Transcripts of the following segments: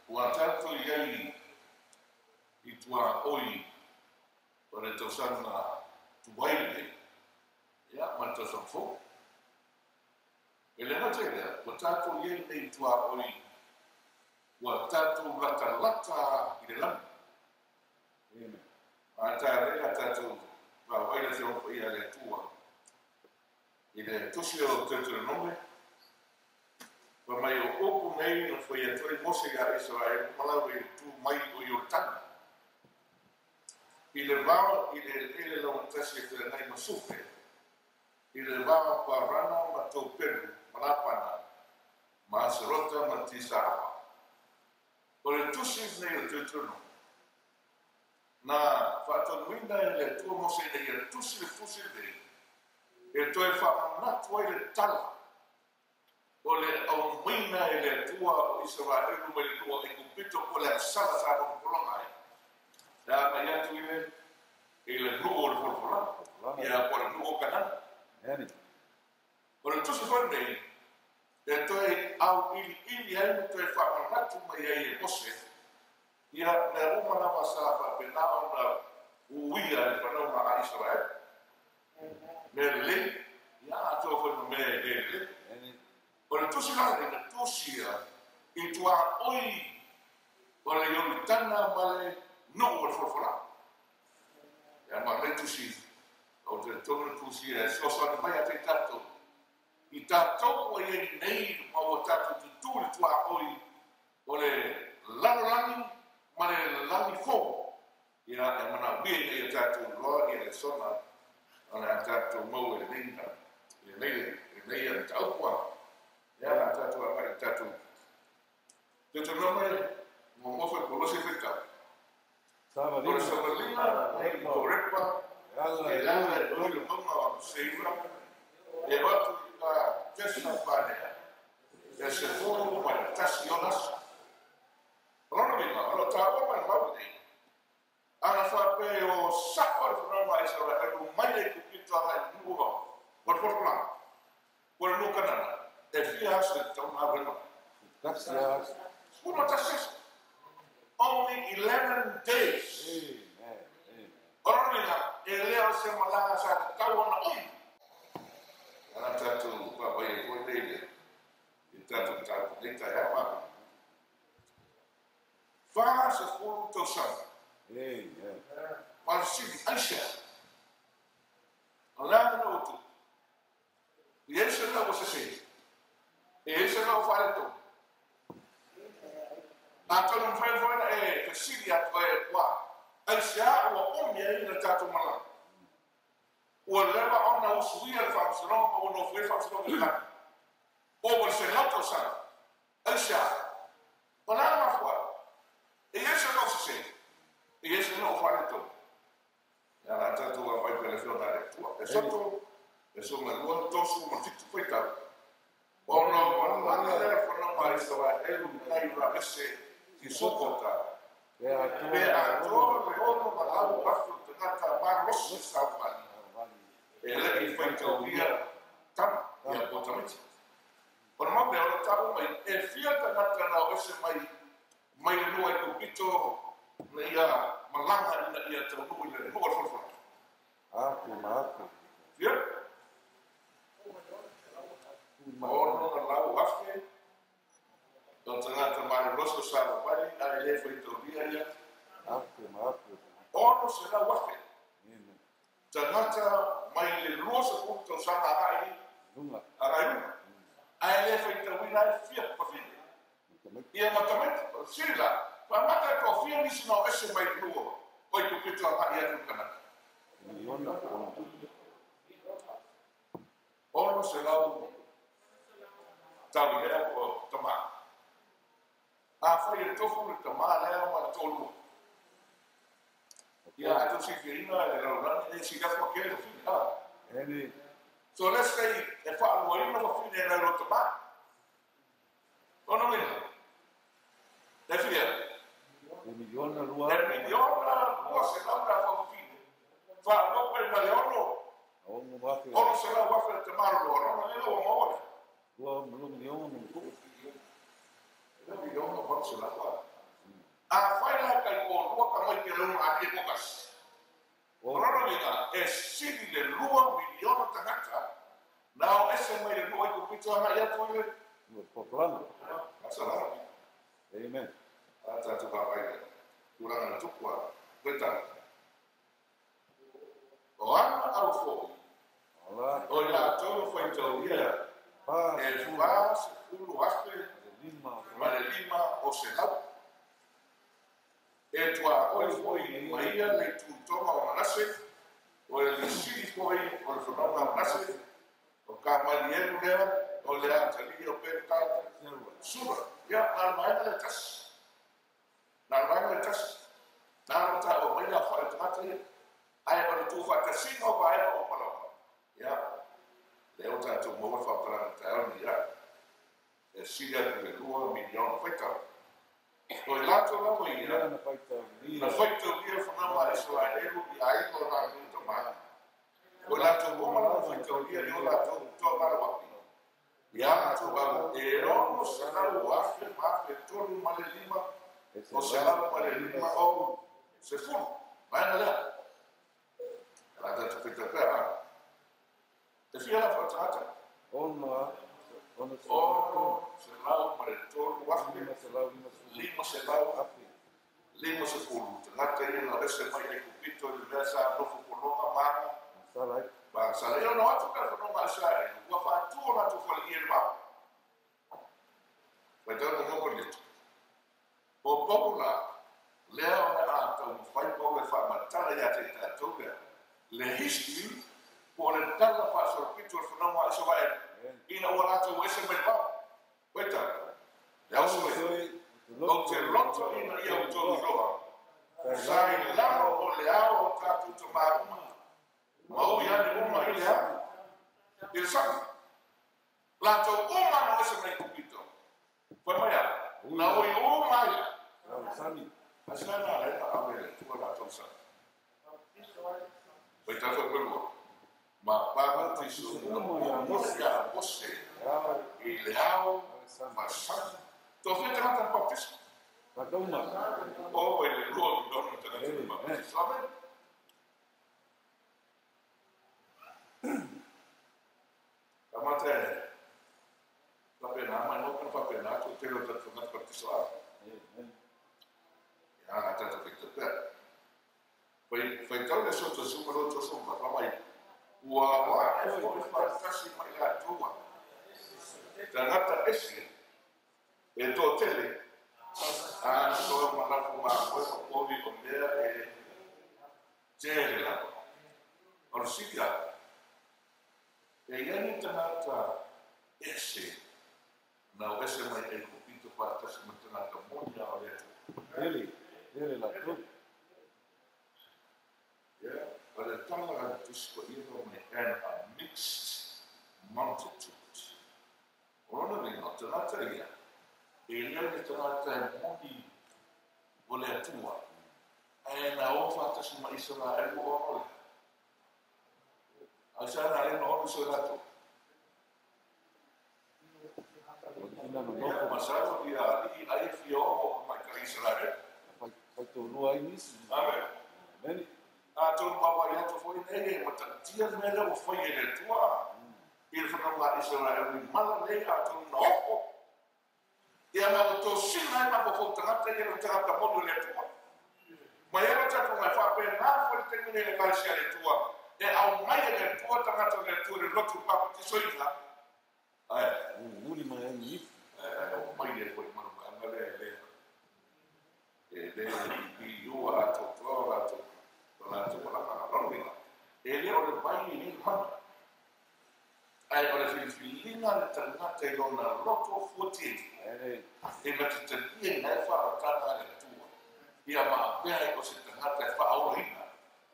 Ua tātou iai i tua oi o le tausaga tuai lenei, ia, ma le tausaga fou. E le gata i lea, ua tātou iai nei i tua oi, ua tātou latalata i le lagi. A tā lea tātou vaai le Afioga Paia a le Atua i le tusi o Deuteronome, fa mai o upu nei na fai atu ai Mose ia Israel malau i tu mai o Ioritana. I le vao i le ele laugatasi e feagai ma Sufe, i le vao Parana ma Topelu, ma Lapana, ma Aserota ma Tisaapa. O le tusi nei o Deuteronome, na faatonuina e le Atua Mose ina ia tusi le tusi lenei, e toe faamanatu ai le tala o le aumaina e le Atua o Isaraelu mai le nuu Aikupito po o le agasala sa polopologa ai. Le agai atu i le nuu o le folafolaga, ia po o le nuu o Kanana. O le tusi foi lenei, e toe auiliili ai ma toe faamanatu mai ai e Mose, ia mea uma lava sa faapena ona uia le fanauga a Isaraelu. Mea lelei, ia atoa foi ma mea e le lelei. O le tusi la lenei na tusia i tua oi o le Ioritana ma le nuu o le folafolaga. Ia ma nei tusi, o te tonu le tusi e fesoasoani mai ia te i tatou. I tatou ua iai nei ma ua tatou tutū le tua oi o le lalolagi ma le lagi fou. Ia e manaomia ina ia tatou iloa ia le sona o le a tatou maua i lenei i lenei ia mataupu. Ia la tatou agai i tatou Deuteronome muamua foi Kolose faitau. O le savaliga i Horepa e ala i le mauga o Seira, e o atu i Katesa Panea, e 11 ona aso. O lona uiga, o lo o taua mai le mau lenei, ana faapea o sa'o le fanauga a Isaraelu mai le Aikupito agai i le nuu o le folafolaga, po o le nuu Kanana, e fia aso e tatau ona alu ai mau. 11 aso. Only 11 days. O lona uiga, e le o se malaga sa tatau ona umi. Ana tatou vaavaai ai foi nei i tatou mataupu nei taeao a. 40 tausaga. Ma le fesili, aisea? O le a le mea ua tupu? E i ai se mea ua sese? E i ai se mea ua faaletonu? Atonu e mafai foi ona e fesili atu ai, ua aisea ua umi ai le tatou malaga? Ua leva ona usuia le faamasinoga ma ua nofoia le faamasinoga i le lagi. Ova i le 100 tausaga. Aisea? O le a le mafuaaga? E i ai se mea ua sese? E i ai se mea ua faaletonu? Ia o le a tatou vaavaai pea i le Afioga a le Atua. E soto, e 12, 37 faitau. Ona malaga lea le fanauga a Isaraelu mai Ramese i Sukota, pe atoa le 600,000 o tagata malosi saofai, e le i faitaulia tama, ia po o tamaiti. O le mau mea o lo o taua mai, e fia tagata na o ese mai mai le nuu Aikupito ina ia malaga ina ia taunuu i le nuu o le folafolaga? Atu ma atu. Fia? 600,000 o tagata malolosi o savavali ae le faitaulia ia. Atu ma atu. 600,000. Tagata mai le 20 tausaga agai Luga. Agai luga. Ae le faitauina ai fia fafine. Ia ma tamaiti, sili la, faamata e toafia nisi na o ese mai le nuu o Aikupito agai atu i Kanana. Miliona ono. 600 tau i lea po o tamā. Afai e tofu le tamā lea ma le toalua. Ia, a tou sifiaina le lalolagi e silafu ake ai fafine. Ah. Eli. So let's say e faaluaina fafine e nai lo tamā. Lona uiga, e fia? E miliona lua. E 1,200,000 pe a fafine. Faaopoopo ai ma le ono. Ono afe. 600,000 le tamā loloa. Lona uiga ua maua lea. 2 miliona ma tupu. 2,800,000. Afai la kai o lua tamaiti a le uma ati e toatasi. O lona uiga, e sili le 2 miliona tagata na o ese mai le nuu Aikupito agai atu i le Ua papalagi. That's a lot of people. Amen. A tatou vaavaai i le tulaga na tupu a Koetana. O ana au foi, Ala. o i latou e faitaulia Fa e sefulu. 40,000 Le lima. Ma le 500. E tuaoi foi ma ia le tutoga o Manase, o le lisili foi o le fanauga o Manase, o Kamalielu lea, o le atalii o Peta Sura. Ia, na le vaega le tasi. Na le vaega le tasi. Na le ta o mai la whae tagata ia. Ae o le tuufaatasiga o vaega uma lava. Ia, lea ua tatou maua le faamatalaga taeao lenei ia. E sili atu le 2 miliona faitau. O i latou lava ia, Ia na faitaulia. Na faitaulia fanauga a Isaraelu i aiga o latou tamā. O latou uma lava faitaulia i o latou toamalavapi. Ia latou au e 600,000 ma 3 ma le 5 o 150. Vaega lea. E la tatou faitau pea. E fia la faatagata. Ono. Ono. 603,000 550. 500 Afe. 50 tagata ia na ese mai Aikupito i le mea sa nofo pologa maga. Sala ai. Ma sa le ono atu ka whanonga a Israel, ua whātu o latou fale i e le vao. Wai tau ngoko leto. O Paulo la, lea o le a tau mawhai Paulo e whaamatala ia te tātou lea. Le history, po o le tala whaasolopito o le whanonga a Israel, ina ua latou ese mai le vao. Wai tau, le au soi, o te loto ina ia o tō iloa, sa i lalo o le ao o tātou tamā uma. Ma o ia ni uma i le ao. I le sami. Latou uma na ese mai Kupito. Fai mai a, na oi uma ia. Lalo sami. Asa na le na ave le tua latou sa. Fai tātou pelua. Ma pāpatiso na mo ia Mose Ao. i le ao Le sami. ma sami. Tō whia tagata na baptiso. Tagata uma. O e le 2 miliona tagata na baptiso. Amen. Ka mate, whapena, mai mo kana whapena, atu te reo tatu ngata baptiso a. Amen. Ia, ngā tātou ki te pea. Whai, whai tau le soto suma lo to suma, wha mai, ua wā e fo e whātasi mai la tua. Tagata ese, e tō tele, a na toa manafu mā koe ma pōhi o mea e tele lava. O le sika, e ia ni tagata ese, na o ese mai e kupito whātasi ma tagata moni a o le Atua. Tele. Tele latou. Yeah, but the tala a Tusi Paia mai and a mixed multitude. O lona uiga, o tagata ia, e leo le tagata e moni o le Atua, ae na o faatasi ma Isaraelu o ole. Ai sa na le na ono so latou. O ina no Ia, nofo. masalo ia alii ai fia oo mai ka Isaraelu. Fai faitolua ai nisi. Amen. Amen. Atonu vaavaai atu foi nei e matautia le mea lea ua fai e le Atua i le fanauga a Isaraelu i mala nei atonu na oo. Ia ma ua tosina ai mafaufau tagata ia le tagata moni o le Atua. Ma ia lo tatou nai faapena foi le taimi nei le Ekalesia a le Atua. E au mai e le tua tagata le tua le lotu papatisoina. Ai. Muli mai ai nisi. O mai le foi mana mai le le. E le i ua ato toa lato. Lato wala mana lorina. E le o le vai i le hana. Ai o le filifiliga le tagata i lona loto fuatili. E ma te talia i nai wharatanga le tua. Ia maapea i o se tagata e whaaohina.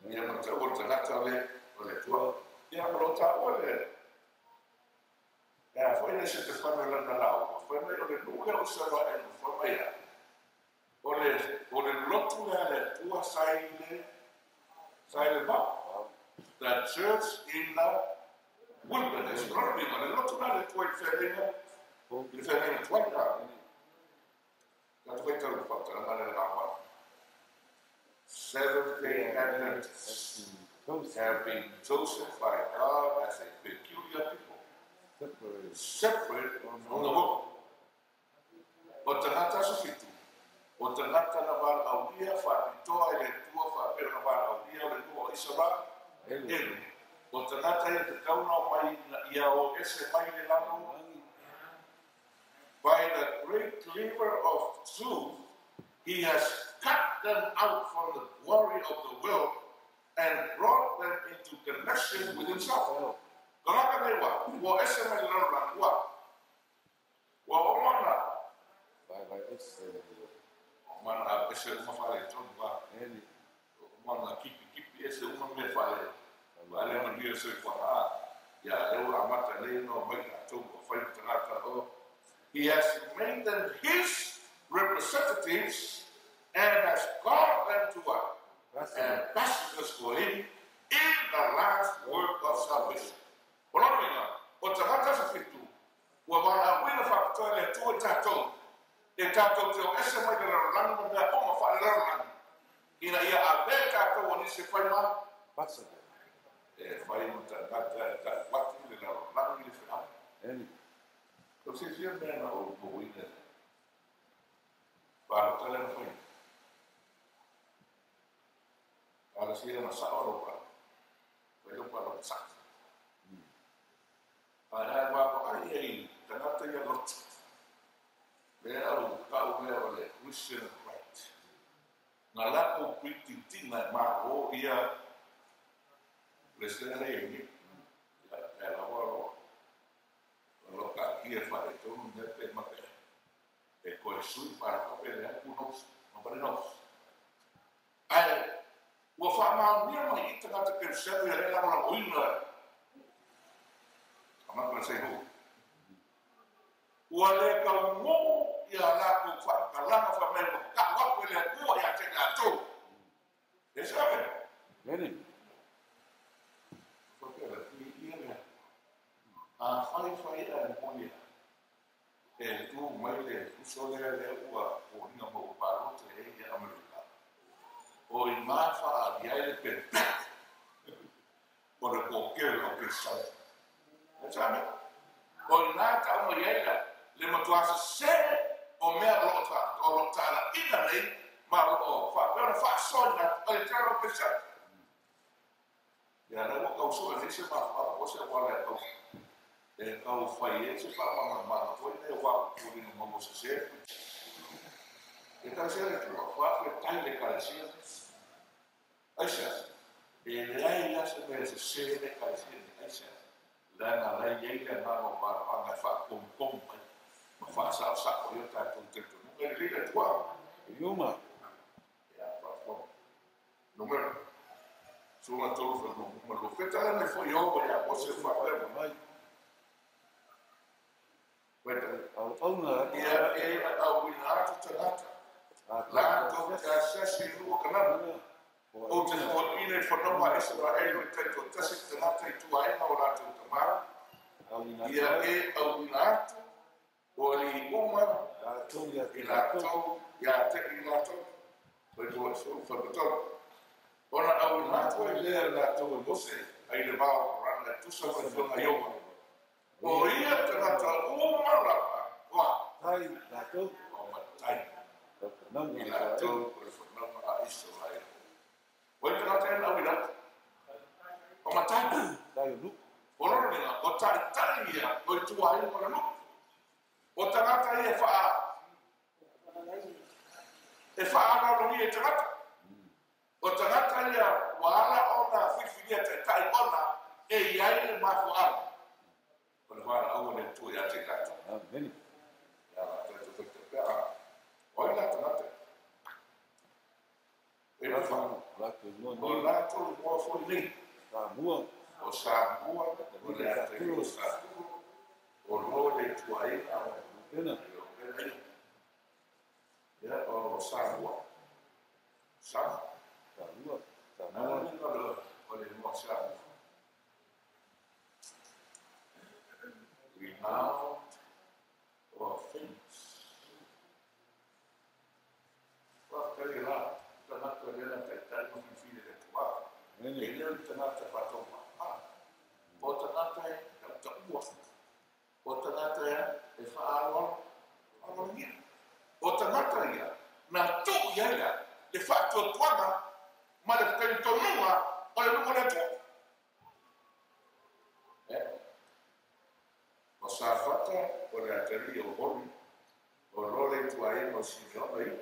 Ia ma te o le tagata le o le tua. Ia ma lo tāua le. Ia whai le se te whana lana lau. Whai mai o le nule o sawa e no whai mai a. O le lotu lea le tua sai le vao. The church in the wilderness. Lorna le lotu lea le tua i whenenga. I le whenenga tuai rā. Ka te whaitaru whautara le rāwa. Seventh-day Adventists have been chosen by God as a peculiar people, separate from the world. O tagata aso fitu, o tagata na wālaulia whapitoa e le tua whapera na wālaulia o le nua o Isara, elu. O tagata ia te kauna o mai ia o ese mai le lalo. By the great cleaver of truth, he has cut them out from the glory of the world and brought them into connection with himself. Kalaka nei wa, ua ese mai le lalo la ua. Ua o mana. Mana a ese uma whale tonu wa. Mana kipi kipi ese uma me whale. Wale manuia soi kwa haa. Ia leo amata nei no mai la tonu o whai tagata o. He has made them his representatives and has called them to what? Ambassadors for him in the last work of salvation. O lona uiga, o tagata sa fitu, ua wālauina whapitoa le atua tātou, e tātou te o ese mai le lalolagi ma mea uma whaale lalolagi. Ina ia a ve tātou o nisi whai ma? E whai ma tagata e tāwati le lalolagi le whenau. Ko se fia mea na o mōina. Whārota le na whai. Whāra sia na sao ro pa. Whai ro pa ro sa. Whāra e wāpa ai ei tagata ia lotu. Mea au kau mea o le Christian right. Ngā lako pititina e mā o ia le sena nei e ni. Ia lawa roa. Lo ka kia whare tonu mea pe mate. E koe sui para kope le who knows, nobody knows. Ai, ua whaamaonia mai i tagata kereseru ia le lagolagoina. I'm not going to say who. Ua le kau ia lākou whakalanga whamai wa ka waku le atua ia te ngā. E sabe? Nene. Whakera, i ia mea. A whai whai a monia. E tū mai le uso lea le ua o hinga mo o pārote e ia Amerika. O i māwha a diai le pepe. O le kōkere o ke sai. E sabe? O i nā tauma i aila le matuasa se o mea o lo tāla ina nei ma o whapea whaasoina o le tēra o ke sai. Ia rau kau sua nei se māwha o se wale kau. E kau whai e se wha mana foi nei wā kūrino mamo se se. E tau se le tua, wha whai tai le kalesia. Aisa, e leai ia se mea se se le kalesia ni aisa. Lana lai ei le nā o mara anga wha kom kom mai. Ma wha sa sa o ia tātou te tonu. E le tua. Iuma. Ia, wha wha. Numero. Suma tolu wha numero. Whetala me whai o ia o se wha wha. Ia e au ina atu tagata. Lātou te asasi lua kanana. O te whaine whanoma Israel i taito tasi tagata i tuaina o lātou tamara. Ia e au ina atu o ali uma i lātou ia te i lātou. Whai tua suru whakatau. Ona au ina atu ai lea lātou e Mose ai le vao rana tusa whai ioma. O ia tagata uma lava wa. Tai lātou. O matai. I lātou o le whanama a Israel. O i tagata e nau i rata. O taitai o nuu. O lona uiga, o taitai ia o ituaiga o le nuu. O tagata ia e faaaloalogia i tagata. O tagata ia ua ala ona filifilia taitai ona e i ai le mafuaaga o le valaauga o le Atua ia te i latou. Amene. Ia tatou faitau pea. O ai la tagata? E Latou igoa o nei. Latou igoa foi nei. Samua. O Samua, o le atalii o Saturo, o lo le ituaiga o Pena. Ia, o Samua. Sama. Samua. Samua. Samua. O le igoa Samua. Renowned or famous. Faafetai la, tagata lea na taitai ma filifili e le Atua. E Amene. le o le tagata faataumama. O tagata e tautaua. O tagata e faaaloalo. Aloagia. O tagata ia, na tuu i ai la, le faatuatuaga ma le talitonuga o le nuu o le Atua. O Safata, o le atalii o Hori, o lo le ituaiga o Simeona ia.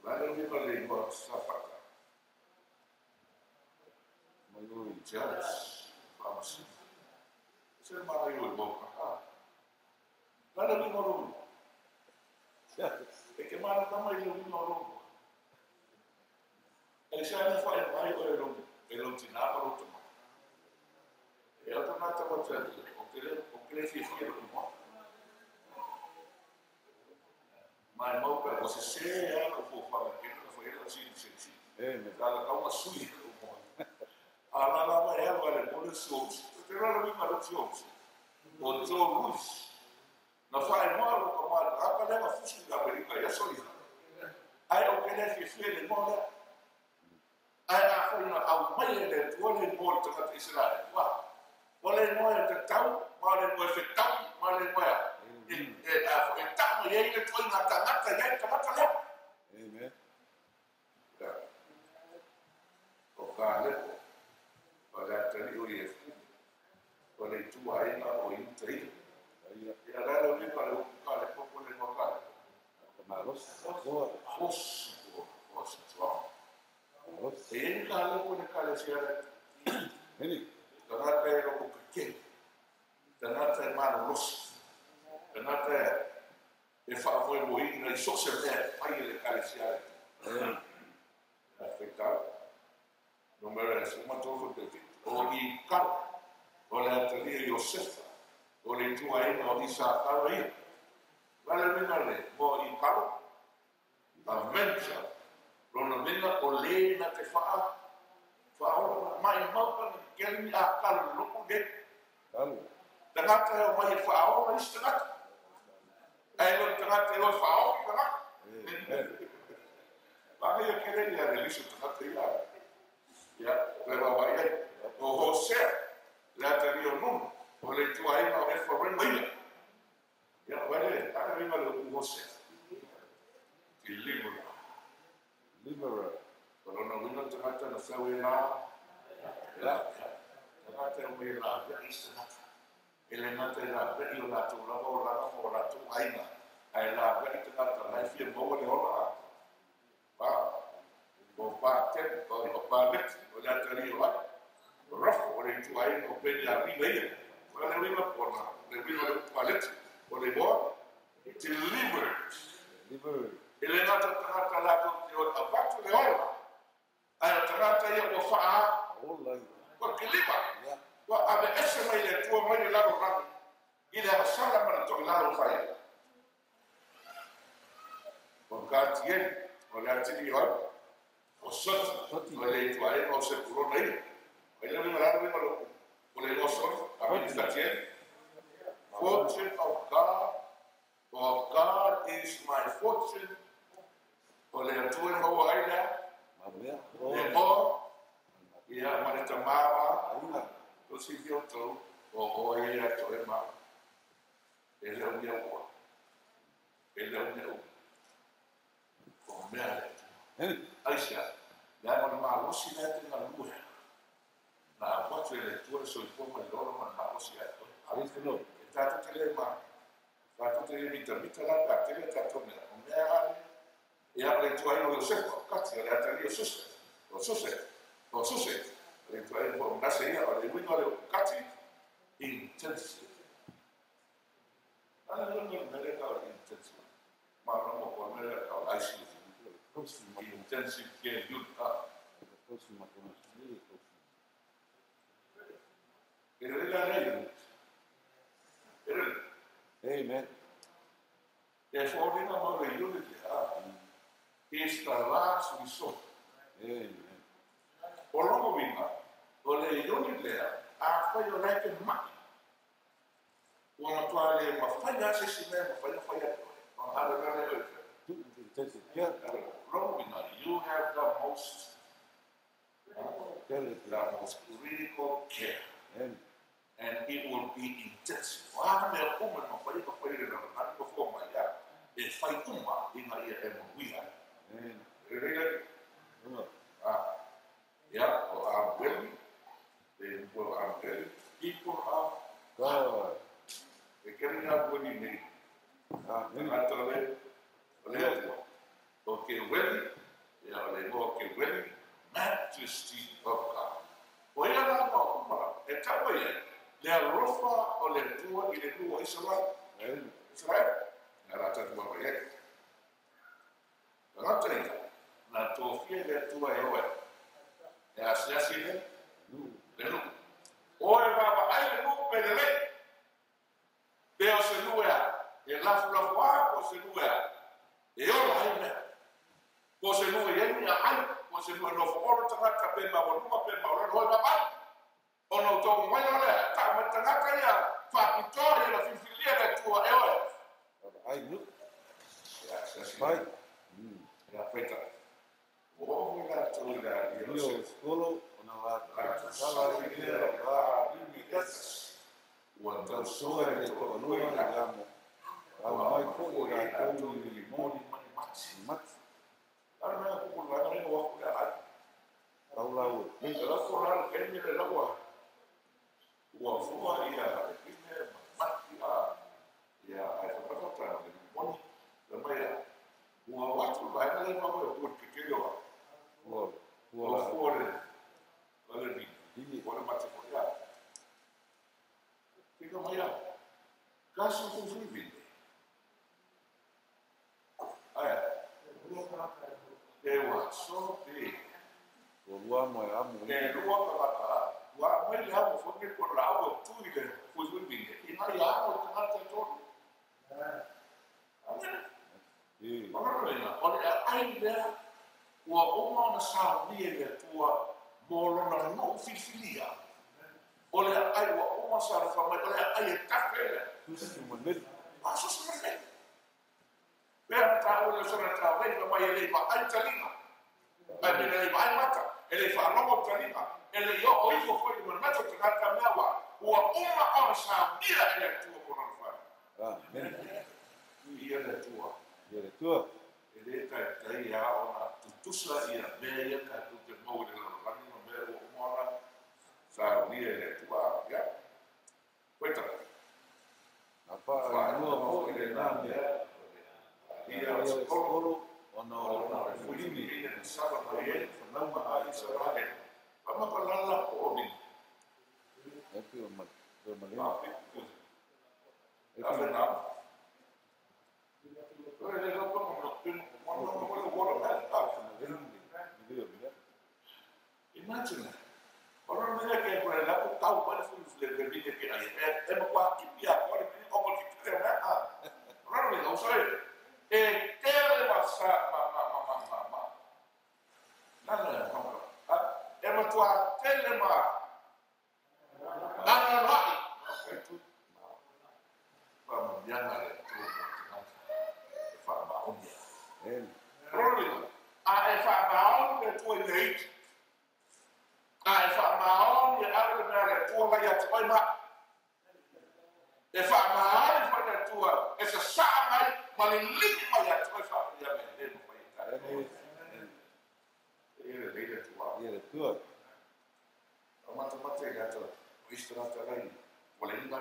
O la le uiga le igoa Safata. Mai oi. Judge, faamasino. Se le manaia o le maoka. La le uiga o lou igoa. E ke malamalama i le uiga o lou igoa. E se ana whae mai o e lou, e lou tinā ma lou tama. E o tagata o te o te le fiafia lou igoa. Mai mau pea, o se se ala o fuafuaga ke na whae o si si si. Amen. Ka la kaunga sui lou igoa. A la lava e alu ale mole si. Te rara uiga lou si. O Joe Louis. Na whae moa lou ka maa tagata lea na fusi i Amerika i aso ia. Ai o ke le fiafia le igoa lea. Ai a whaina au mai e le Atua le igoa o le tagata Israel. Wa, o le igoa e tatau, ma le igoa e fetau, ma le igoa e a e tau i ai le Atua i ngā tagata i ai tagata lea. Amen. Ia, o Kalepo, o le atalii o Iefu, o le ituaiga o Iuta ia. Ia. Ia la le uiga le upu Kalepo po le igoa Kalepo. Ka malosi. Toa. Force, force strong. Malosi. E i ai Kalepo le ekalesia le Amene. tagata e loko kekele, tagata e malolosi, tagata e faamoemoeina i so o se mea e fai e le ekalesia le. Amen. A faitau. Numera e 13 pe 7. O i kalo, o le atalia Iosefa, o le ituaiga o Isakara ia. Vale uiga le mo i kalo, avenger, lona uiga o le na te faa, faaola mai mau pana kelimi a kalo loko le. Kalo. Tagata e o mai e faaola isi tagata. Ai lo tagata e o faaola tagata. Amen. Manaia kele ia le liso tagata ia. Ia, le wawa ai. O Hosea, le atalii o Nunu, o le ituaiga o Efaraima ia. Ia, wale, ana uiga le upu Hosea. Deliverer. Deliverer. O lona uiga tagata na sau e la. La. Tagata e o mai e la, vea isi tagata. E le gata e la vea i o latou lava o laga ma o latou aiga. Ae la vea i tagata la e fia maua le ola. Pa, o pa te, o pa leti, o le atalii o ai. O Rafo, o le ituaiga o Peniamina ia. O le uiga pona, le uiga le upu paleti, o le igoa, delivered. Deliverer. E le gata tagata latou te o avatu le ola. Ae o tagata ia ua faa, Ola ia. ua kiliva. Ia. Ua ave ese mai le Atua mai le lalolagi i le agasala ma le toilalo fai ai. O Katieli, o le atalii o ai, o Soti, Soti. o le ituaiga o Sepulona ia. O le uiga la le uiga o o le igoa Soti, a me Katieli. Fortune of God, or God is my fortune. O le Atua e maua ai lea, Mamea. le o, ia ma le tamāoa, Aiga. o si fia tau, o oe ia toe ma. E le o mea ua. E le o mea ua. O mea le. Amen. Aisia, le ama le malosi lea te galue. Na watu atu e le Atua le soifua ma le ola ma le malosi ia te oe. Praise the Lord. E tatou te le ma, tatou te le mitamita la pe a tele tatou mea. O mea lava e a le Atua ai o Iosefa, o Kati, o le atalii o Suse, o Suse, o Suse. O le Atua ai o Manase ia, o le uiga o le upu Kati, intensive. A le uiga o le mea lea e tau o le intensive. Malamalama po o le mea lea e tau o le ICU. Intensive care unit. E lelei la lea unit. E lelei. Amen. E foliga mai o le unit lea, is the last resort. Amen. O lona uiga, o le unit lea, afai o la e te mai, ua matua le mafai lava se isi mea e mafai ona fai atu ai, ona ave la lea i le Intensive care. Lona uiga, you have the most, the most critical care. Amen. And it will be intensive. O a mea uma e mafai ona fai e le lalolagi ma fua mai ia, e fai uma ina ia e manuia ai. Amen. E lelei la ia, o Amueli, le o Amueli, people of God. E keri ngā weli nei. Amen. Tagata o le, o le Atua. O ke weli, ia o le ingoa o ke weli, majesty of God. O ia la ma o kumara, e tau ai ai, le alofa o le Atua i le nuu o Israel. Amen. Israel, nga la tatu mai ai. Tagata ia, na tofia le Atua e oe. E asiasi le, le nuu. Oe vaavaai le nuu pe lelei. Pe o se nuu e a, e lafulafu a po o se nuu e a, e ola ai mea. Po o se nuu e i ai ni aai, po o se nuu e nofoolo tagata pe maualuga pe maualalo, oe vaavaai. Ona o tou mai o lea, tau mai tagata ia, faapitoa ia na filifilia le Atua e oe. Vaavaai nuu. E asiasi Fai. le. Ia faita. Ua oo foi latou i le alii o Io Iosefa. skolo ona la Latou sala sala i i lea lea va va limi limi tasi. Ua Tausoa tausoa i le le toalua toalua i i latou. amo. Au Ua mai ama foi foi i i latou latou i i limoni limoni ma ni mati. mati. A le mea kupu le vaega lea ua aku lea ai. Tau lau e E lafo la le taimi le laua. Ua fua ia le pine ma mati a ia ai whakatata o le limoni. Le mai a. Ua watu le vaega lea maua e pua le kekele o a. Ua Ua ua fua le o le vini. vini. Ua le mati foi a. Tika mai a. Kasi fuifui vini. Aia. E ua so big. Ua lua mo e amo E i. lua tagata, ua aumai le amo foi nei po o le laau e tui le fuifui vine, ina ia amo i tagata e tolu. Amen. E. O lona uiga, o le aai lea ua uma ona saunia e le Atua mo lona nuu filifilia. O le aai ua uma sa alofa mai, o le aai e tafe lea. Susu maneli. A susu maneli. Pea na taua le osona taulei fai mai e le i vaai taliga. Ai e le i vaai mata, e le i faalogo taliga, e le i oo ifo foi i manatu o tagata mea ua ua uma ona saunia e le Atua mo lona fale. Amen. Ia le Atua. Ia le Atua. E le taitai a ona tutusa ia mea ia tatou te maua i le lalolagi ma mea ua uma ona saunia e le Atua. Ia. Koita. Na paa i mua foi lenā mea. Ia Ia o o se kolo. skolo ona o Ona o le le fuilimi. fuilimi na sala mai ai fanauga a Isaraele. Famakalala po o ni. E pe o ma pe o maleni. A pe E a pe fe na. E le lo pa mo pe mo mo mo le wala na. o maleni le le o mea. Imagine that. O lona mea ke ko le la ko tau mai le fuilimi le vine ke ai. E e mo kwa kipi a ko le vine o ko ki te mea a. O lona mea o sai. E tele ma sa ma ma ma ma ma ma. Na na ma ma. E matua tele ma. Na na na. Pa mo mianga le tu mo tagata. E whaamaonia. Amen. Lona uiga, a e whaamaoni le Atua i le iti. A e whaamaoni e ave le mea le Atua lai ia te oe ma. E whaamaoni foi le Atua e sasaa mai ma liligi mai ia te oe whaamaia mea le mawhai e tae. Amen. E le lei le Atua. Ia le Atua. Mata mata i ata o istarata lai o le inga.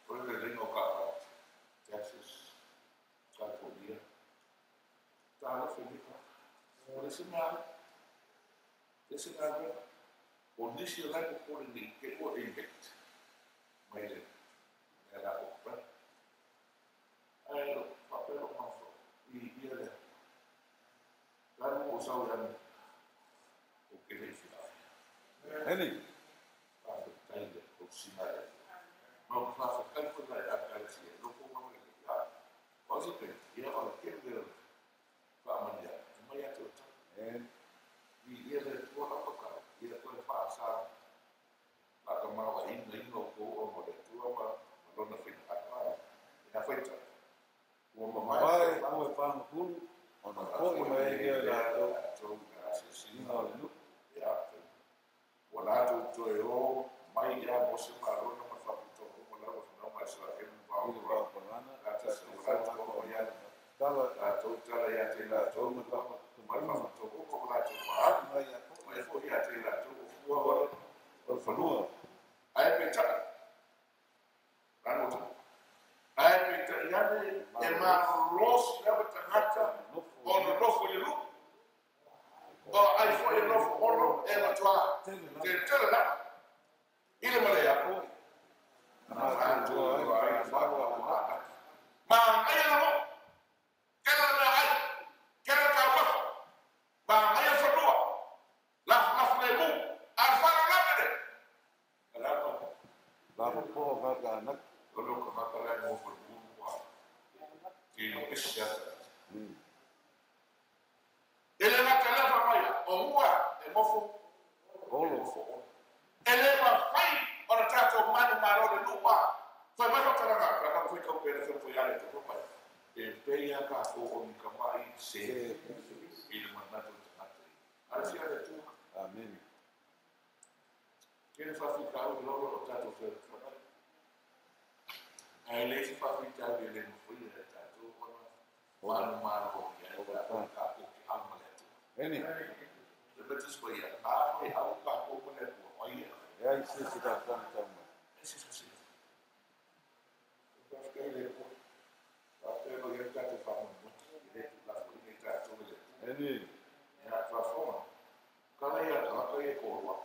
O le lenga o ka Texas, California. Ta la fe. O le sina, le sina o nisi o lai ko ni ke o e bet. Mai le le la ko pa. Ai lo papel o mafo i i le. La mo sa o yan o ke le fi. Eni. Pa tai le o sina le. Ma pa fa kai ko la ya ka si lo ko ma le ya. O se pe ia o ke le pa ma ya. Ma ya to. En. I ia le tua la pa ia ko fa sa la ka ma wa in le no ko o mo le tua ma lona fi a pa. Ya foi ta. O ma mai o e panga pulu ona foi mai ia la to se inga o le nu. Ya. Wala to to e o mai ia mo se ma lona ma fa to ko mo la wa ma sa e mo ba o pa na ta se wala to ko ya tala la to tala ya te la to ma ma fa to ko ko la to ma mai ia ko e fo ya te la to ua o o fanua. Ai pe ta rano ai pe ta ya ne e ma ros la ta o no no fo le lu o ai fo e no fo olo e ma toa te te la ile ma le ya Foi. ma to ai fa ma ai la mo kela na ai kela ka wa ma ai fanua la la le mu a fa la le la ko La po va ka na. O lo ka ma la mo fo mu wa ki no isia ele la kala fa mai o mua e mofo Olo. ele ma fai o na tatou manu malo le lua fai mai ka ka ka fai ka pere fai fai ale to mai e pe ia ka fo o ni ka mai se i le manatu te ala si ale tu. Amen. Ke le fa fi ka o lo lo tatou fe ai le fa fi ka le le mo foi le tatou o manu malo ia ka ka ko ki au ma le tu. Eni. Le betus ko ia a foi au ka ko mo le tu o ia. E ai se se ka tan tan. Se se se. Ka ka le ko. Ka pe lo ia ka te fa mo le tu la fo ni ta tu le. Eni. Ya fa fo. Ka la ia ka ka ia ko wa.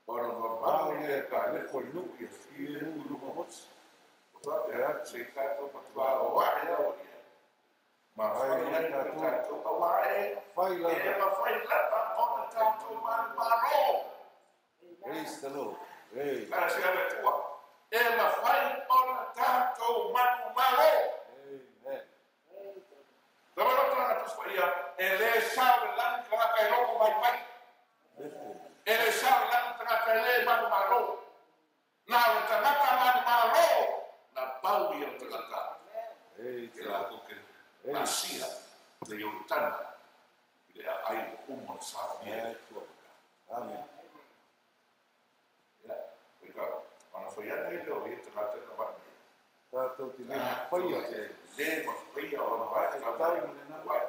Ora normal le ka le ko nu ia i le nu lu mo. O fa te ra se ka to pa tua o wa ia o ia. Ma fai Ai la ka ka tu. ta tu ka wa e. Fai la. E ma fai la ta o ta tu ma malo. Praise the Lord. Hey. Cara se ale tua. E ma fai ona tatou manu malo. Amen. Lama lo tanga tu ia e le sa le lan ka ka loko mai mai. E le sa le lan ka ka le manu malo. Na o tangata manu malo. Na pau ia o tangata. Hey. Ke la ko ke asia le Yoritana. Le ai uma sa ia. Amen. Ya. Ka ana foi ia nei lo ia tangata na va. Tātou te le whaia. Le ma whaia o na vai ka Tau le na. vai.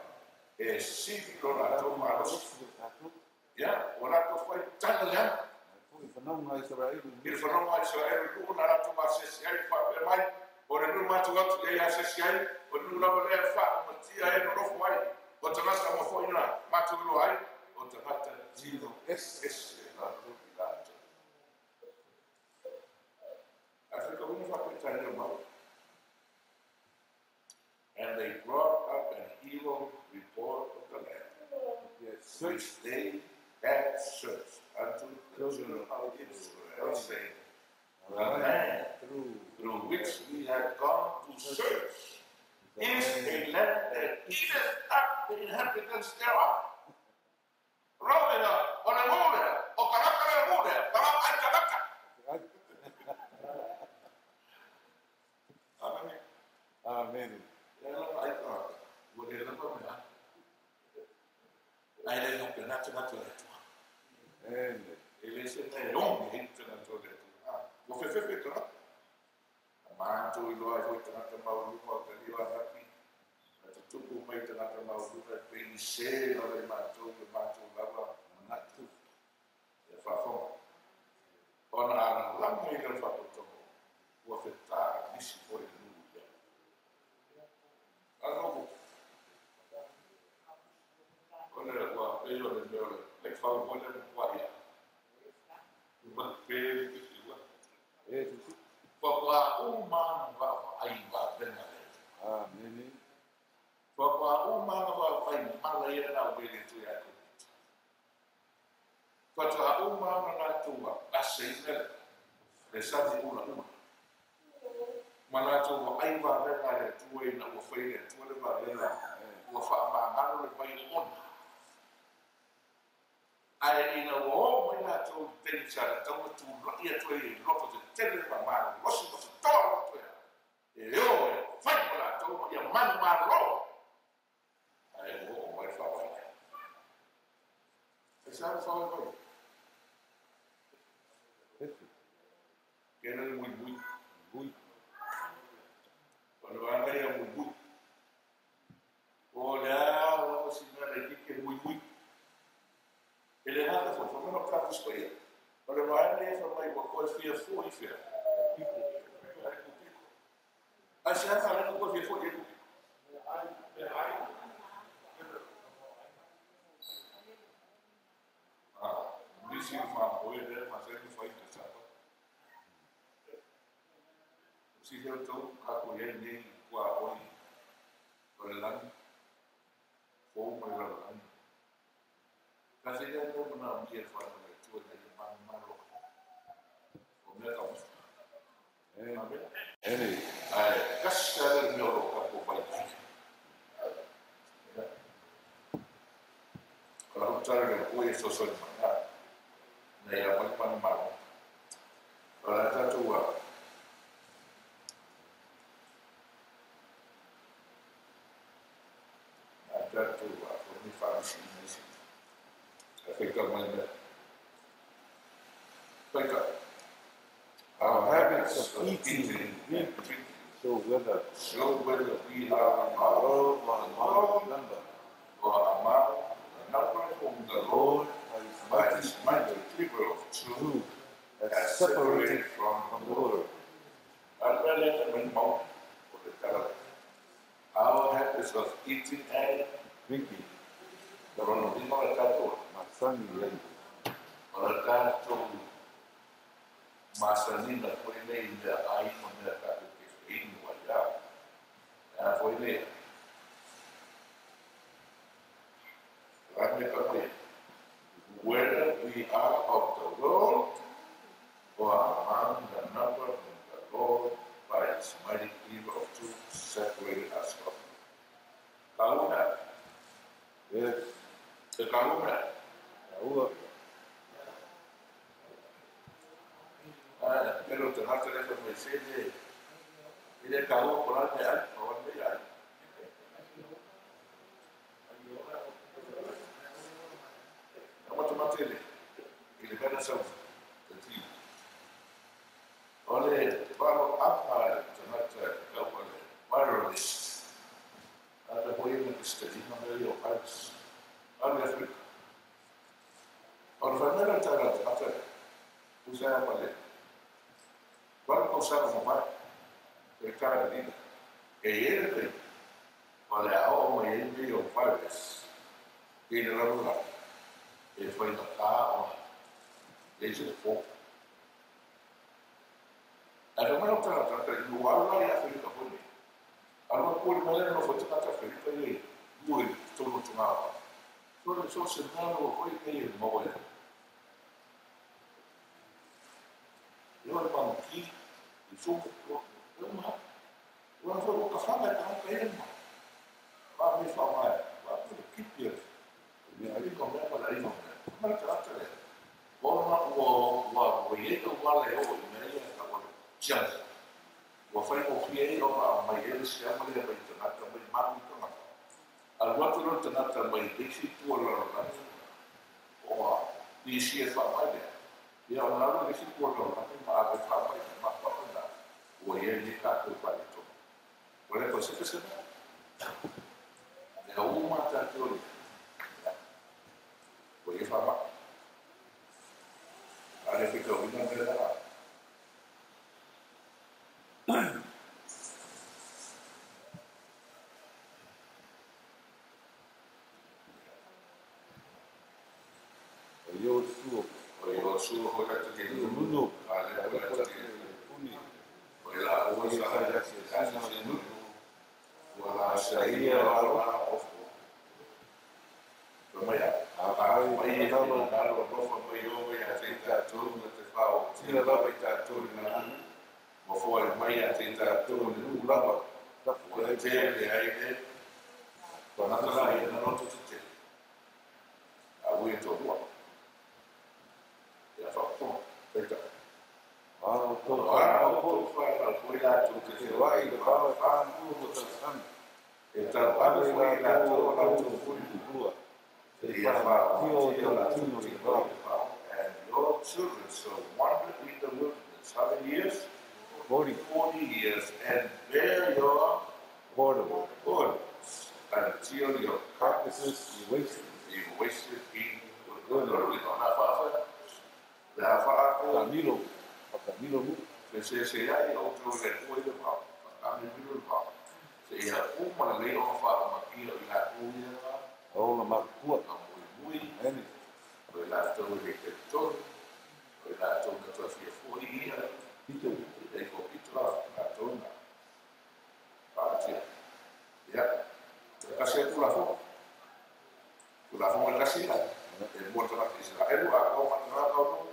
E sivi lo la tō maros. Ia, o la tō whai tanga lea. Foi whanau Israel. I le whanau Israel i na rātou ma sesi ai wha pe mai. O le nuu mātou atu le ia sesi ai. O le nuu lava lea wha o matia e no rofo ai. O tangata ma fo ina mātou ilo ai. O tangata tino Es. ese rātou i rātou. Afrika wina wha pe tai mau. And they brought up an evil report of the land, Yes. which they had searched unto the children of Israel, saying, The land Through. through which we have gone to search is a land that eateth up the inhabitants thereof. Rolling up, o le mule, o karaka le mule, karaka ai karaka. Amen. Amen. Ia lava ai karaka. Ua le lava mea. Ai le hope na te ngata le tua. Amen. E le se nei ongi i te ngata le tua. Ua fefefe tangata. Mātou i loa i hoi tangata maulunga o te liwa naki. A te tupu mai tangata maulunga e peni se lava i mātou, e mātou lava Manatu. Faatoa uma ona latou asaina le sami ulaula. Ma latou vaai vavega a le Atua ina ua fai e le Atua le vavega, ua faamagalo le vai oona. Ae ina ua oo mai latou i le taimi sa tatau ona tulai atu ai i loto tetele ma malolosi ma fetoa loto e o e fai ma latou ma ia manumalo. Ae ua oo mai le faavae. E sa le faavae mai. Kena le muimui. O le vaega ia muimui. O le a lava si mea laitiiti e muimui. E le gata foi, fai mai lau Tala Tusi Paia. O le vaega ia fai mai ua toe fia foi i fea? Ai kupiko. Ai se aga lea ua toe fia foi i ai kupiko? Nisi o faamoe lea masani fai i le sapa. Si lea tau tatou i ai nei tuaoi o le lagi, fou ma le lalolagi. Tasi lea mea manaomia e le fanau a le Atua ina ia manumalo o mea taumafa. Amen. Ae tasi lava le mea o lo o tatou vaivai. O lau tala i le Atua ia fesoasoani mai ina ia aumai le manumalo. O le a tatou a faamasina isi. Ae faitau mai mea. Faitau. Our habits of eating and drinking show whether we are in the world or among the number. Or among the number whom the Lord by his by his mighty cleaver of truth has has separated separated from from the the world. world. Our habits of eating and Drinking, drinking. masani ai. O le tatou masaniga foi nei i mea ai ma mea tatou te feinu ai a. A foi lea. Rame ka koe. Whether we are of the world or among the number whom the Lord by his mighty cleaver of truth separated us from. Kauna. Yes. Te kauna. Ua. Pero te gata le fa mai se le ile kaua ko la me ai, ko la me ai. Mate mate le ile mena sa te ti. Ole valo apa te mate kaua le viralist. Ata ko ia me stadina me yo virus. Ale Afrika. Ora fa mena tara te mate. Usa male. Quando consegue fumar, ele cara de e ele olha o mai ele o virus. Ele lá lá. Ele foi na cá, ele se foi. A não não tá tá no ala ya Afrika foi. A não por não não foi tá Afrika ele muito todo tomava. Todo só se não foi ele morreu. Eu era para aqui, e sou eu não. Eu vou café mas tá ele não. Vai me falar, vai por que que me aí como é para aí não. Mas tá tá. Ona ua ua ua e ua le o me ia ta o jam. Ua fai mo fie o ma mai ele se ama le mai tangata mai malu tangata. Alu atu lo tangata mai le si tua la la. O a i si e fa mai le. Ia o la le si tua la la ma a fa mai ma fa na. Ua ia ni ka ko pa le to. O le ko se se. Le o ma ta te o. O ia fa ma. Ale fika o ina me la. O Yoshua. O Yoshua ho la te Lulu. Ale ho la te Puni. O la o sa la se sa nu. Wa la sa ia wa la o. Ko mai a a mai e la la lo fa mai o Sila lava i tātou i ngā Ua foai mai ia te i tātou le nuu lava. Ua tele ai le tagata la ia na loto tetele. A ui e toalua. Ia faafofoga, peitai. A o tou O a fanau outou foi, fanau foi latou te te feoai feoai i i le le vao vao e e 40 40 tausaga. E tauave Ave i foi e latou latou o o outou latou fuli pupua, seia seia faaogatia o faaogatia outou latou tino i le tino vao. i le vao. And your children shall wander in the wilderness. How many years? 40 40 years, and bear your portable burdens until your carcasses carcasses be wasted. be wasted in the wilderness. Le afa Camilo, a Camilo nu, se se ai o tau le kua i le vao, whakame milo le vao. Se ia uma le lei o whaamakia i la ia o la makua, ka mui mui, ene, o i latou i le te tonu, o i latou na toa fia fua i ia, pito, i lei ko pito la, latou na paatia. Ia, te kasi atu la fo. Tu la fo le kasi la. E mua tagata Israelu a kau matara kau no.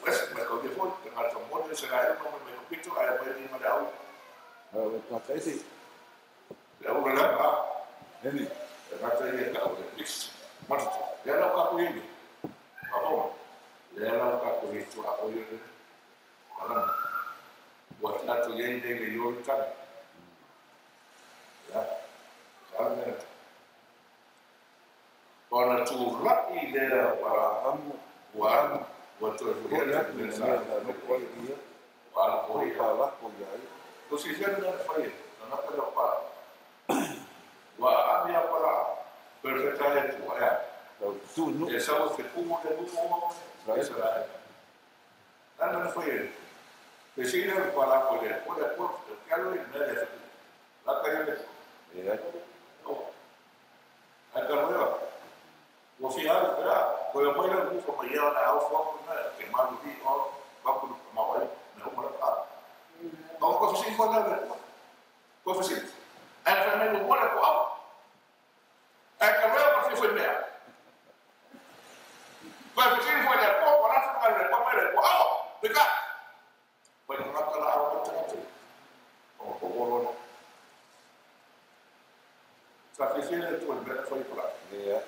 Ese mai kau fia foi, te ngata mo Israelu ma mai ko pito ai mai ni ma le au. o tata ese, Le au le a. ene, Te ngata ia ka o le mix. Matutu. Le lau ka ko ia. Ka fo. Le lau ka ko ia tu a o ia. Alama. Ua tatou i ai nei le Ioritani. Ia. Sa mea. Ona tula'i lea wa amu, ua alu ua toe foi foi atu atu le i le sa mea na nofo ai ia, ua alu foi foi ia. palako ia ia. O silafia le mea na fai e tagata lea o Pala. Ua aami a Pala perfeta e Atua ea. Tau tu nu, E sau e fepugu le nuu o Israel, Isaraele. Lana na fai e. Pe sili le Pala ko le Atua le Atua ke alu i mea le fepugu. Laka ia le e ai, o. Ai ka roea. Ua fia alu pe a. Koe mai le mufa mai ia na au fua na ke malu hi o papu ka mawai na uma le pa. O ko fisi fo na le. Ko fisi. Ai fa me mo le ko au. Ai ka roea ma fi foi mea. Ko fisi fo le ko ko la fa le ko mai le ko au. Pe ka. Ko ka ka la au ko te. O ko wolo na. Sa fi fi le tu le foi ko la. e ai,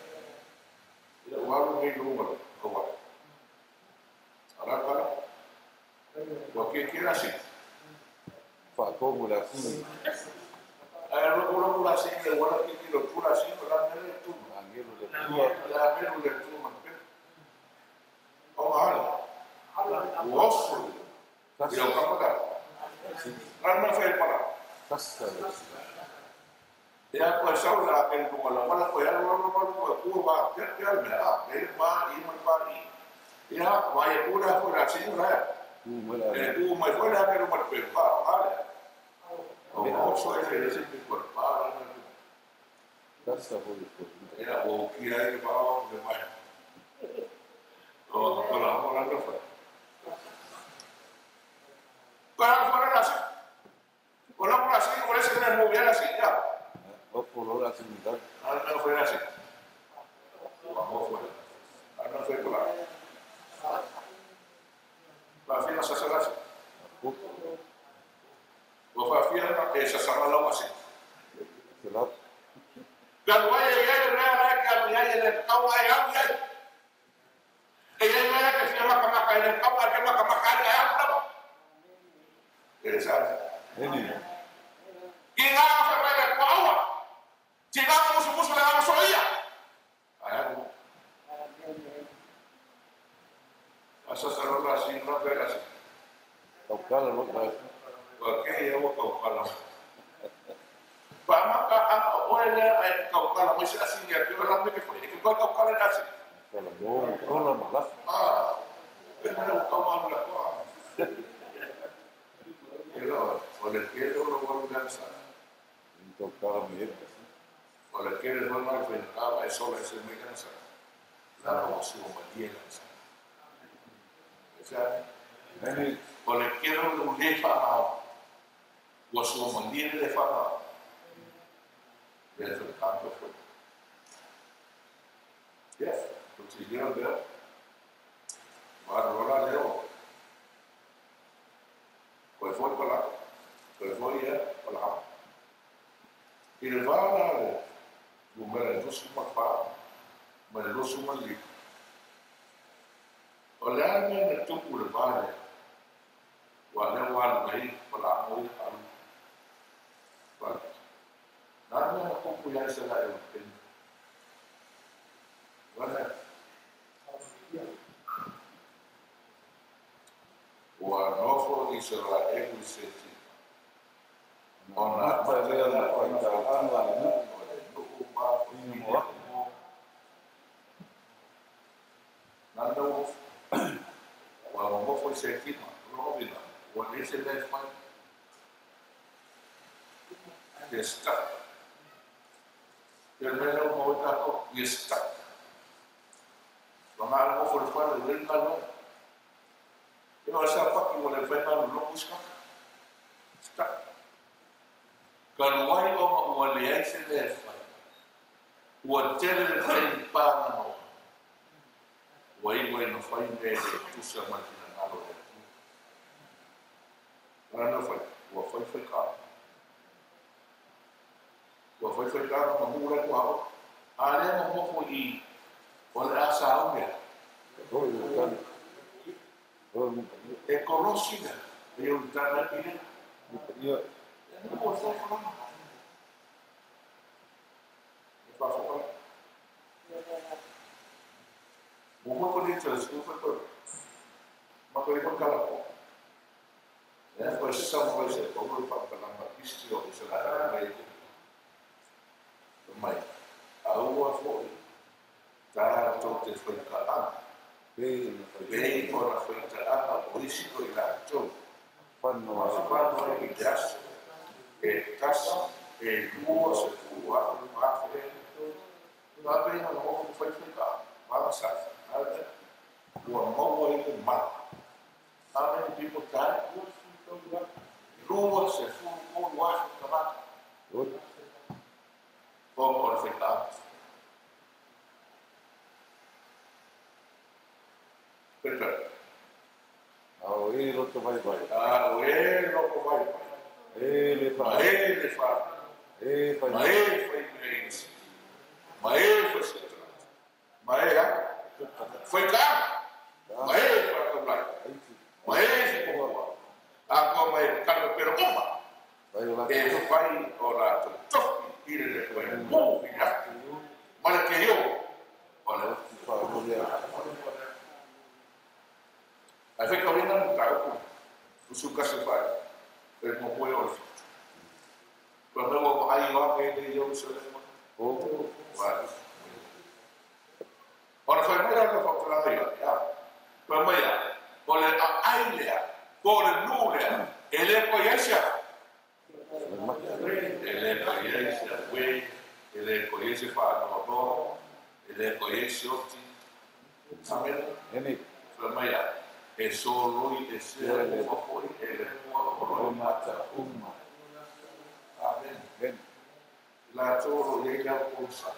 Ia ua alu nei luga o wa. Ala kala. Ua ke ke la si. whaakomu la sini, Ai lo lo la si le wala ke ke lo tu la si la me le tu. angelo le tua, La me le tu ma pe. O ala. Ua ofu. Ia o sasa, kapata. si, Ala ma fe para. sasa le si, Ia ko sau la ke lu la wala ko ya lo lo lo ko ku ba ke ke me a le ma i ma pa i. Ia wa ye ku la ko la si la. tu mala, E ku mai fo la ke lo ma pe pa ala. O oso e le si ko pa la. sasa foi ko, Ia o kia e pa o le mai. O ko la ko la ko fa. Ko la ko la si. Ko la ko la si ko le si le mo la si ya. o polo la sini da, Ala na foi la si. O mo foi. Ala na foi ko la. La fia sa sa la si. ko, O fa fia na e sa sa la si. se la, Ka wa ye ye le la ka ya ye le ka wa ya ya. E ye le ka fia ma ka ma ka le ka wa ka ma ka ma ka ya la. E sa. ene, Ki ngā fa mai le ko aua. Ti ngā musu musu le ngā so ia. Ai ku. Asa sa la si no pe la si. taukala lo la, Wa ke ia wa kau kala. Pa ma ka a o le ai kau kala mo se asi ia ke la me ke foi. Ke kau kau kala na si. kala mo, kola malaf, Ah. Pe na o kau ma la ko. E lo o le ke lo lo wa la sa. taukala me e, O le ke le ma fe ka e so le se me ka sa. La o su ma die la sa. Esa ene, o le ke lo le fa ma. O su ma die le fa ma. Le fe tanto foi. Yes, consideram ver. Wa rola leo. Foi Balaka, toe foi ia Balaamu. I le vā la le numera e 24 ma le 25. O le a mea na tupu le vā lea, ua lea ua alu ai Balaamu ia alu. Balaka. Na mea na tupu ia Isaraelu le taimi. Ua Ua nofo Isaraelu i Setima. Ona Mata lea na faitaaga a le nuu o le nuu i Moapo. Nana ua nofo i Setima, lona ua leai se mea e fai. They're stuck. Ia le mea lea ua maua ai tatou, we are stuck. Ua na nofo le fale, ua leai ni galuega. E o sa paki ua le fai malu loku stuck. Stuck. Talu ai ona ua leai se mea e fai. Ua tele le taimi paganoa. Ua iu ai na fai mea e le tusa ma le finagalo o le Atua. O le a fai? Ua fai faikaaga. Ua fai faikaaga ma nuu la e tuaoi. A lea na nofo i o le a sauni ai. Foi le tali. E kolosi lea, e Ioritana i le. Ia. E nuu o le faafofoga. E faafofoga. Muamua ko nei tala sku foi ko. Ma ko i kala ko. E foi summarize e ko pa pa history of Israel mai. Mai. Aua foi tātou te whaikaaga. Pei na Pei ona whaikaaga o isi o i latou. Whanoa Ma whanoa i te aso. E tasi, e lua, se tuu afe, afe. Ngā pei na ngō whai whaikaaga. Mga sa. Ua maua i le mana. How many people died? Lua, se fulu, ulu, afe, tagata. O o le whaikaaga. Peter. Ao e loto vai vai. A o e loto vai vai. E le fa. Ma e le fa. E fai. Ma e fai mea isi. Ma e fai se tagata. Ma e ha. Fai ka. Ma e fa kaulai. Ma e se kokoa. A koa mai kalma pera uma. E fai o rātou tofi i le koe mō i atu. Ma le te io. O le. Ai fai kauina mo tāupu. Usu kasi whai. E mō moe o le whitu. Kua mea ua ai o ake e Jerusalema. Wai. Ona whai mai rā ka whakataranga ia. Ia. Kua mai ia. O le a ai lea. Ko le nū lea. E le koe ai se aha. E le koe ai se awe. E le koe ai se whaanoanoa. E le koe ai se oti. Amen. Ene. Kua mai ia. E soloi e sea o whakoi e le kua o roi mata uma. Amen. Amen. La toro i eina kousa.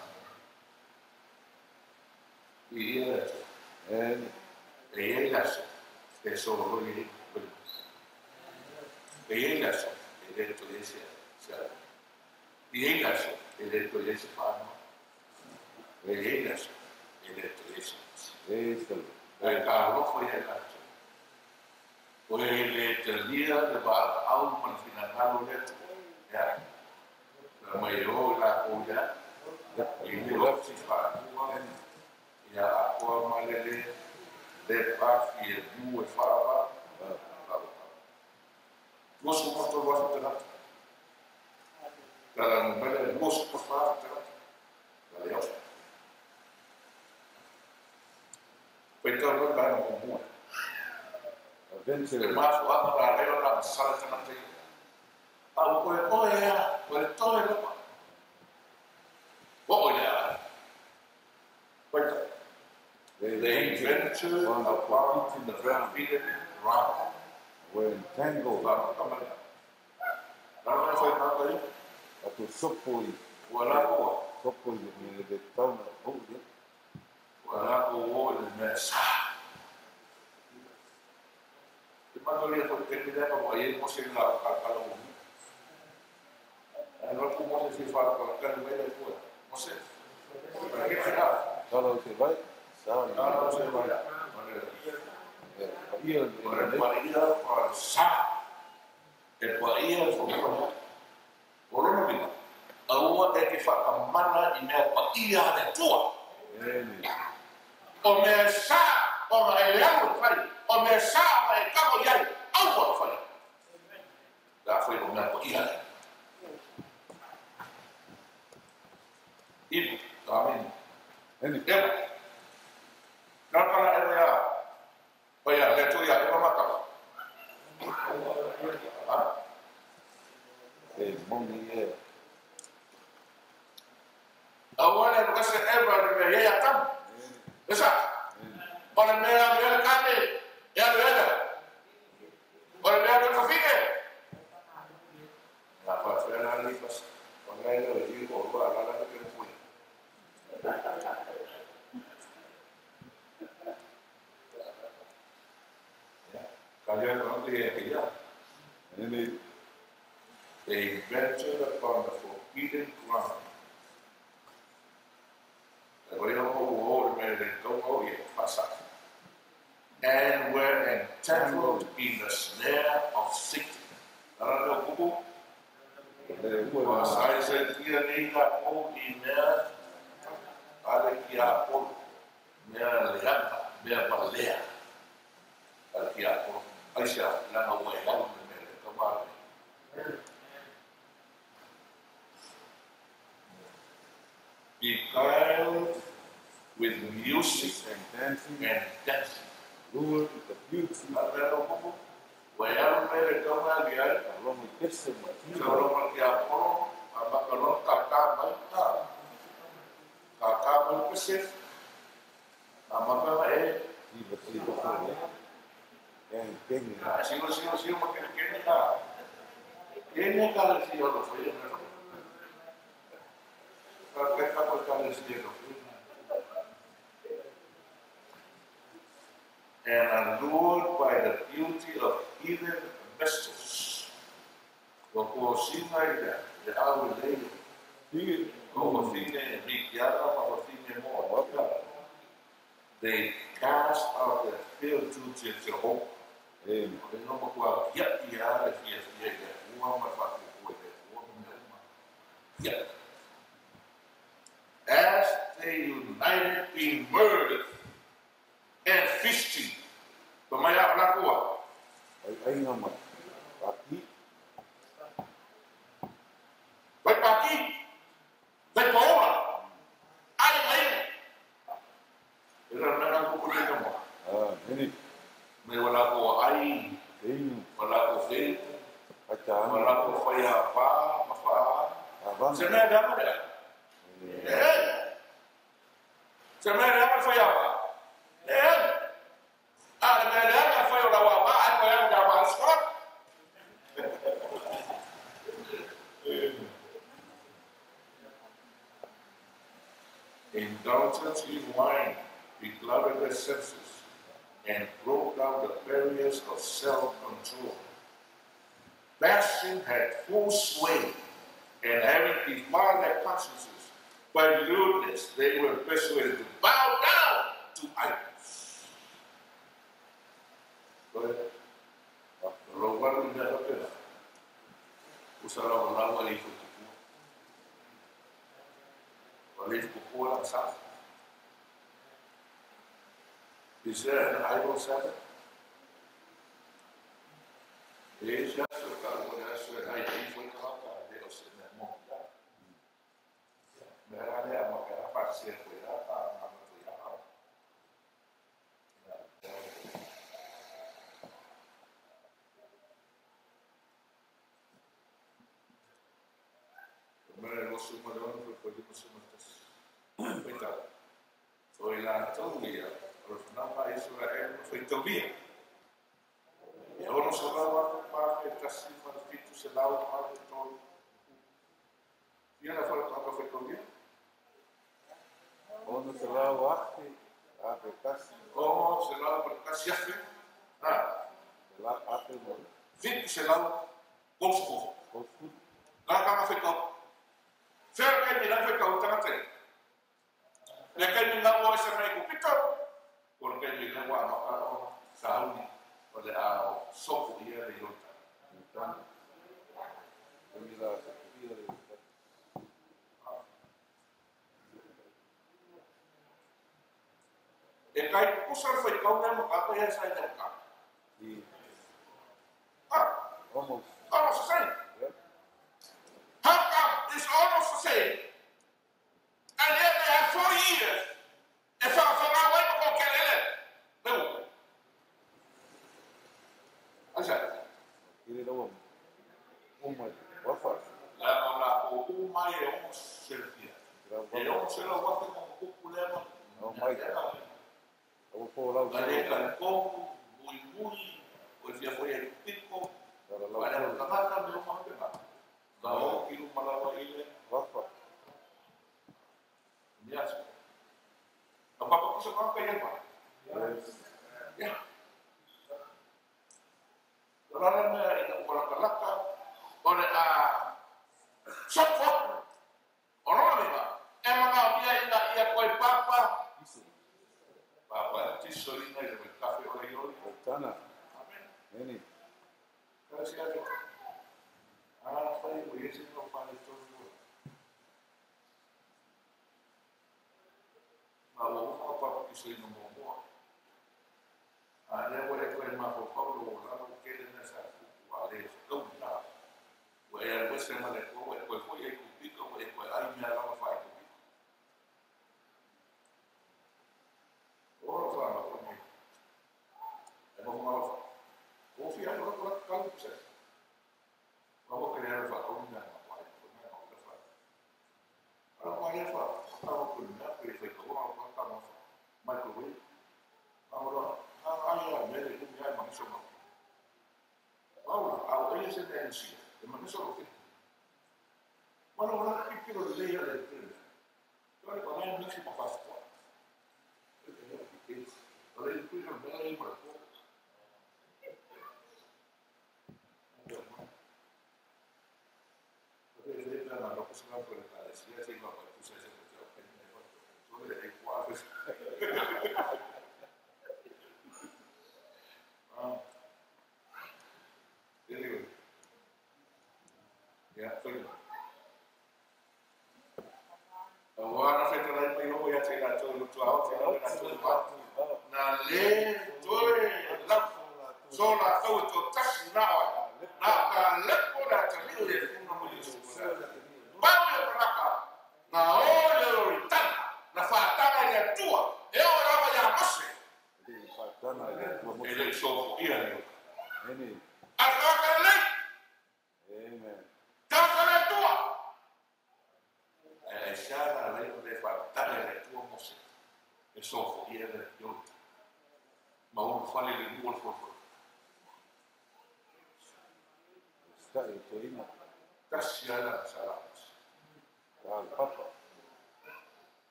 I ia le atua. Amen. E iai le aso, e soloi e koe. E iai le aso, e le toe ai se se. I iai le aso, e le toe ai se whānoa. E iai le aso, e le toe ai se. E se. E ka alofa ia latou. O e le talia le valaau ma le finagalo le Atua. Ia. Na mai o i latou ia. I le oti whaatua. Ia akoa malele. Le pafi e mu e whaava. Luasu mato afe tagata. Tala numera e 24 afe tagata. La le oso. Faitau loa le vaega muamua. Adventure. Le mafuaaga la lea ona agasala tagata ia. A ua koe oe a, ua le toe lava. Oo i le aai. Faitau. They They ventured on the upon forbidden the ground. forbidden ground. Were entangled. Whakamana. Nā mai whai māka ia. Atu sopo i. Ua lako a. Sopo i le le tauna o ia. Ua lako o le mea sa. Te mana Anatolia foi terminada aí você lá para o não como se fala para cada vez depois. Você para que será? Sala você vai? Sala. Sala você vai. Paia para sa. E paia for o Aua e te whakamana i mea paia le tua. O mea sa o mea e au e whai. O mea sa o mea e kamo iai. Aua e whai. La whai o mea paia le. Ibu, amin. Ewa. Nā kala ewa ia. Paia, le tua ia, ewa mata. E mongi e. Aua le kasi ewa le mea ia tam. Esa. O le mea mea kane. Ia le eda. O le mea mea kafine. Nā whawhera li pas. O ngai leo i o rua alala le kene pui. Ka lea ka ia ia. They ventured upon the forbidden ground. And were entangled in the snare of Satan. Beguiled with music and dancing, and dancing. Lured with the beauty. And allured by the beauty of heathen vessels. They cast out their filth to Jehovah. As they united in murder and feasting. Pamaya lakua. Ai nama. Paki. Vai paki. Vai paola. Ai mai. Era nana ko ko mo. Ah, nini. Me wala ko ai. Wala ko fe. Ata. Wala ko faya pa, pa. Se me da mo. Eh. Se me da faya pa. Eh. Indulgence in wine beclouded their senses and broke down the barriers of self-control. Passion had full sway, and having defiled their consciences by lewdness, they were persuaded to bow down to idols. Is there an idol Sabbath? La afe mo. 700 gospel. Gospel. La kanga whaikau. Whia kai mi la whaikau tangata. Le kai mi ngā oa sa mai kupito. O le kai mi ngā oa maka o sauni. O le ao sopo ia le iota. Tana. Mi la sopo ia le iota. E kai kukusa le whaikau nea maka ia sa ina maka. Almost. Almost the same. Yep. How come it's almost the same? And yet they have 40 years. If I no. I said.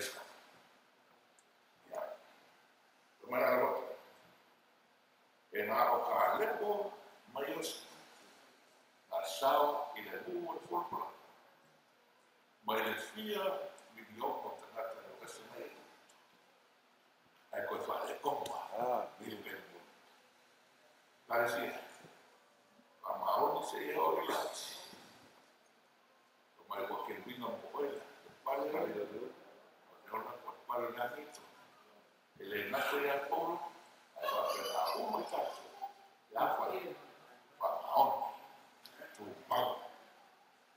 Praise God. Ia. Mana lo. E na o ka lepo mai os. Na sao i le mu o le folofola. Mai le fia miliona o tagata e o ese mai. Ai koe whaale kompa. I le pere mu. Kalesia. A maoni se ia o i lati. O mai ua ke winga mo oila. Pale le. O te ona kua pale nā nito. E le nako ia polo. Ai wha pena uma i tātou. Ia whai. Wha maoni. Tu mau.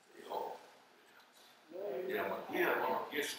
Se ia o. Ia manuia o Yesu.